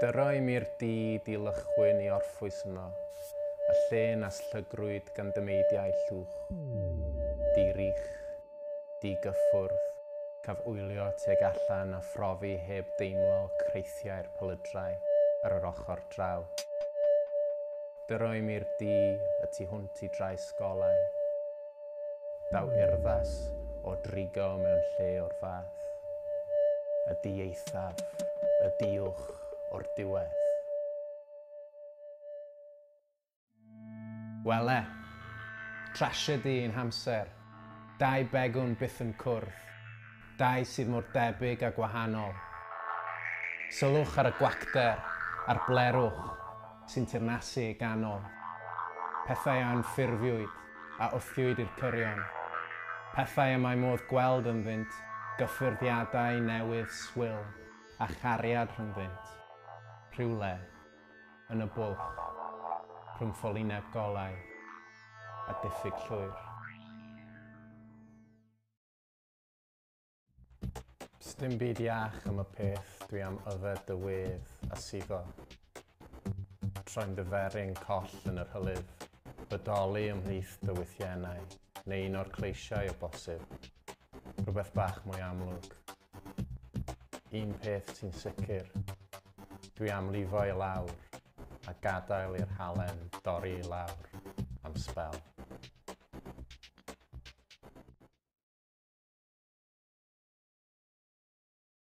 Dyro i mi'r di dilychwyn i orffwys yno, y lle nas llygrwyd gan dymeidiau llwch. Di-rych, di-gyffwrdd, caf wylio tuag allan a phrofi heb deimlo creithiau'r pelydrau ar yr ochr draw. Dyro i mi'r di y tu hwnt i drais golau. Daw urddas o drigo mewn lle o'r fath. Y di eithaf, y diwch o'r diwedd. Wele, trasiedi ein hamser, dau begwn byth yn cwrdd, dau sydd mor debyg a gwahanol. Sylwch ar y gwacter a'r blerwch sy'n teyrnasu ei ganol. Pethau a anffurfiwyd, a wthiwyd i'r cyrion. Pethau y mae modd gweld ynddynt gyffyrddiadau newydd swil a chariad rhyngddynt. Rhywle, yn y bwlch, rhwng ffolineb golau a diffyg llwyr. Sdim byd iach am y peth, dwi am yfed dy wedd a suddo. Troi'n ddyferyn coll yn yr hylif, bodoli ymhlith dy wythiennau, neu un o'r cleisiau o bosib. Rhywbeth bach mwy amlwg. Un peth sy'n sicr, dwi am lifo i lawr a gadael i'r halen dorri i lawr am sbel.